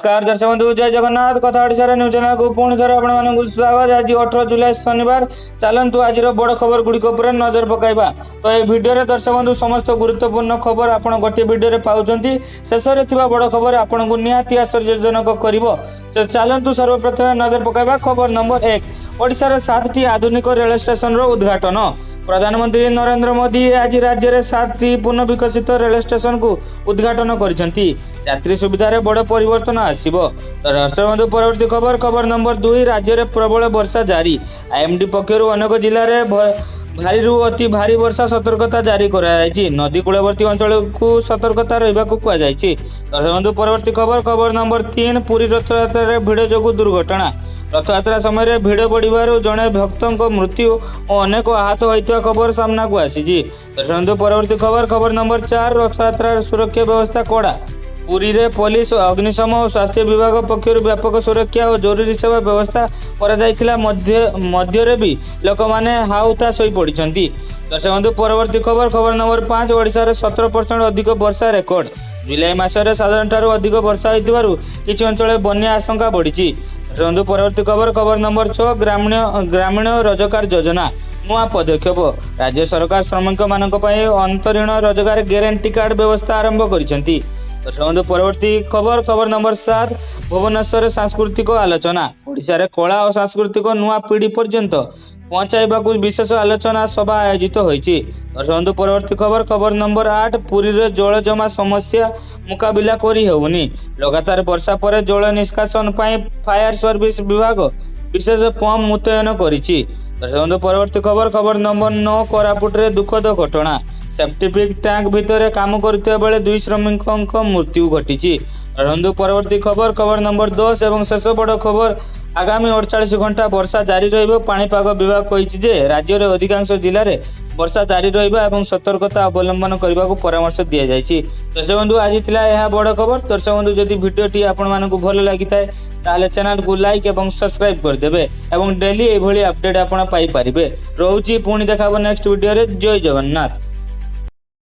ନମସ୍କାର ଦର୍ଶକ ବନ୍ଧୁ, ଜୟ ଜଗନ୍ନାଥ। କଥା ଓଡ଼ିଶାର ନ୍ୟୁଜ୍ ଚ୍ୟାନେଲକୁ ପୁଣି ଥରେ ଆପଣମାନଙ୍କୁ ସ୍ୱାଗତ। ଆଜି 18 ଜୁଲାଇ ଶନିବାର। ଚାଲନ୍ତୁ, ଆଜିର ବଡ଼ ଖବର ଗୁଡ଼ିକ ଉପରେ ନଜର ପକାଇବା। ତ ଏହି ଭିଡ଼ିଓରେ ଦର୍ଶକ ବନ୍ଧୁ, ସମସ୍ତ ଗୁରୁତ୍ୱପୂର୍ଣ୍ଣ ଖବର ଆପଣ ଗୋଟିଏ ଭିଡ଼ିଓରେ ପାଉଛନ୍ତି। ଶେଷରେ ଥିବା ବଡ଼ ଖବର ଆପଣଙ୍କୁ ନିହାତି ଆଶ୍ଚର୍ଯ୍ୟଜନକ କରିବ। ତ ଚାଲନ୍ତୁ, ସର୍ବପ୍ରଥମେ ନଜର ପକାଇବା ଖବର ନମ୍ବର 1। ଓଡ଼ିଶାର ସାତଟି ଆଧୁନିକ ରେଳ ଷ୍ଟେସନର ଉଦ୍ଘାଟନ। ପ୍ରଧାନମନ୍ତ୍ରୀ ନରେନ୍ଦ୍ର ମୋଦି ଆଜି ରାଜ୍ୟରେ ସାତଟି ପୁନଃବିକଶିତ ରେଳ ଷ୍ଟେସନକୁ ଉଦ୍ଘାଟନ କରିଛନ୍ତି। ଯାତ୍ରୀ ସୁବିଧାରେ ବଡ଼ ପରିବର୍ତ୍ତନ ଆସିବ। ତ ଦର୍ଶକ ବନ୍ଧୁ, ପରବର୍ତ୍ତୀ ଖବର, ଖବର ନମ୍ବର 2। ରାଜ୍ୟରେ ପ୍ରବଳ ବର୍ଷା ଜାରି। ଆଇଏମଡି ପକ୍ଷରୁ ଅନେକ ଜିଲ୍ଲାରେ ଭାରୀରୁ ଅତି ଭାରୀ ବର୍ଷା ସତର୍କତା ଜାରି କରାଯାଇଛି। ନଦୀ କୂଳବର୍ତ୍ତୀ ଅଞ୍ଚଳକୁ ସତର୍କତା ରହିବାକୁ କୁହାଯାଇଛି। ଦର୍ଶକ ବନ୍ଧୁ, ପରବର୍ତ୍ତୀ ଖବର, ଖବର ନମ୍ବର 3। ପୁରୀ ରଥଯାତ୍ରାରେ ଭିଡ଼ ଯୋଗୁଁ ଦୁର୍ଘଟଣା। ରଥଯାତ୍ରା ସମୟରେ ଭିଡ଼ ବଢ଼ିବାରୁ ଜଣେ ଭକ୍ତଙ୍କ ମୃତ୍ୟୁ ଓ ଅନେକ ଆହତ ହୋଇଥିବା ଖବର ସାମ୍ନାକୁ ଆସିଛି। ଦର୍ଶକ ବନ୍ଧୁ, ପରବର୍ତ୍ତୀ ଖବର, ଖବର ନମ୍ବର 4। ରଥଯାତ୍ରାର ସୁରକ୍ଷା ବ୍ୟବସ୍ଥା କଡ଼ା। ପୁରୀରେ ପୋଲିସ, ଅଗ୍ନିଶମ ଓ ସ୍ୱାସ୍ଥ୍ୟ ବିଭାଗ ପକ୍ଷରୁ ବ୍ୟାପକ ସୁରକ୍ଷା ଓ ଜରୁରୀ ସେବା ବ୍ୟବସ୍ଥା କରାଯାଇଥିଲା। ମଧ୍ୟରେ ବି ଲୋକମାନେ ହାଉତାଶ ହୋଇପଡ଼ିଛନ୍ତି। ଦର୍ଶକ ବନ୍ଧୁ, ପରବର୍ତ୍ତୀ ଖବର, ଖବର ନମ୍ବର 5। ଓଡ଼ିଶାରେ 17% ଅଧିକ ବର୍ଷା ରେକର୍ଡ। ଜୁଲାଇ ମାସରେ ସାଧାରଣଠାରୁ ଅଧିକ ବର୍ଷା ହୋଇଥିବାରୁ କିଛି ଅଞ୍ଚଳରେ ବନ୍ୟା ଆଶଙ୍କା ବଢ଼ିଛି। ଦର୍ଶକ ବନ୍ଧୁ, ପରବର୍ତ୍ତୀ ଖବର, ଖବର ନମ୍ବର 6। ଗ୍ରାମୀଣ ରୋଜଗାର ଯୋଜନା ନୂଆ ପଦକ୍ଷେପ। ରାଜ୍ୟ ସରକାର ଶ୍ରମିକମାନଙ୍କ ପାଇଁ ଅନ୍ତରୀଣ ରୋଜଗାର ଗ୍ୟାରେଣ୍ଟି କାର୍ଡ ବ୍ୟବସ୍ଥା ଆରମ୍ଭ କରିଛନ୍ତି। ଦର୍ଶକ ବନ୍ଧୁ, ପରବର୍ତ୍ତୀ ଖବର, ଖବର ନମ୍ବର 7। ଭୁବନେଶ୍ୱରରେ ସାଂସ୍କୃତିକ ଆଲୋଚନା। ଓଡ଼ିଶାରେ କଳା ଓ ସାଂସ୍କୃତିକ ନୂଆ ପିଢ଼ି ପର୍ଯ୍ୟନ୍ତ ପହଞ୍ଚାଇବାକୁ ବିଶେଷ ଆଲୋଚନା ସଭା ଆୟୋଜିତ ହୋଇଛି। ଦର୍ଶକ ବନ୍ଧୁ, ପରବର୍ତ୍ତୀ ଖବର, ଖବର ନମ୍ବର 8। ପୁରୀରେ ଜଳ ଜମା ସମସ୍ୟା ମୁକାବିଲା କରି ହେଉନି। ଲଗାତାର ବର୍ଷା ପରେ ଜଳ ନିଷ୍କାସନ ପାଇଁ ଫାୟାର ସର୍ଭିସ ବିଭାଗ ବିଶେଷ ପମ୍ପ ମୁତୟନ କରିଛି। ଦର୍ଶକ ବନ୍ଧୁ, ପରବର୍ତ୍ତୀ ଖବର, ଖବର ନମ୍ବର 9। କୋରାପୁଟରେ ଦୁଃଖଦ ଘଟଣା। ସେପ୍ଟିକ ଟ୍ୟାଙ୍କ ଭିତରେ କାମ କରୁଥିବା ବେଳେ ଦୁଇ ଶ୍ରମିକଙ୍କ ମୃତ୍ୟୁ ଘଟିଛି। ବନ୍ଧୁ, ପରବର୍ତ୍ତୀ ଖବର, ଖବର ନମ୍ବର 10 ଏବଂ ଶେଷ ବଡ଼ ଖବର। ଆଗାମୀ 48 ଘଣ୍ଟା ବର୍ଷା ଜାରି ରହିବ। ପାଣିପାଗ ବିଭାଗ କହିଛି ଯେ ରାଜ୍ୟର ଅଧିକାଂଶ ଜିଲ୍ଲାରେ ବର୍ଷା ଜାରି ରହିବ ଏବଂ ସତର୍କତା ଅବଲମ୍ବନ କରିବାକୁ ପରାମର୍ଶ ଦିଆଯାଇଛି। ଦର୍ଶକ ବନ୍ଧୁ, ଆଜି ଥିଲା ଏହା ବଡ଼ ଖବର। ଦର୍ଶକ ବନ୍ଧୁ, ଯଦି ଭିଡ଼ିଓଟି ଆପଣମାନଙ୍କୁ ଭଲ ଲାଗିଥାଏ, ତାହେଲେ ଚ୍ୟାନେଲକୁ ଲାଇକ୍ ଏବଂ ସବସ୍କ୍ରାଇବ୍ କରିଦେବେ ଏବଂ ଡେଲି ଏଇଭଳି ଅପଡେଟ୍ ଆପଣ ପାଇପାରିବେ। ରହୁଛି, ପୁଣି ଦେଖା ହେବ ନେକ୍ସଟ ଭିଡ଼ିଓରେ। ଜୟ ଜଗନ୍ନାଥ।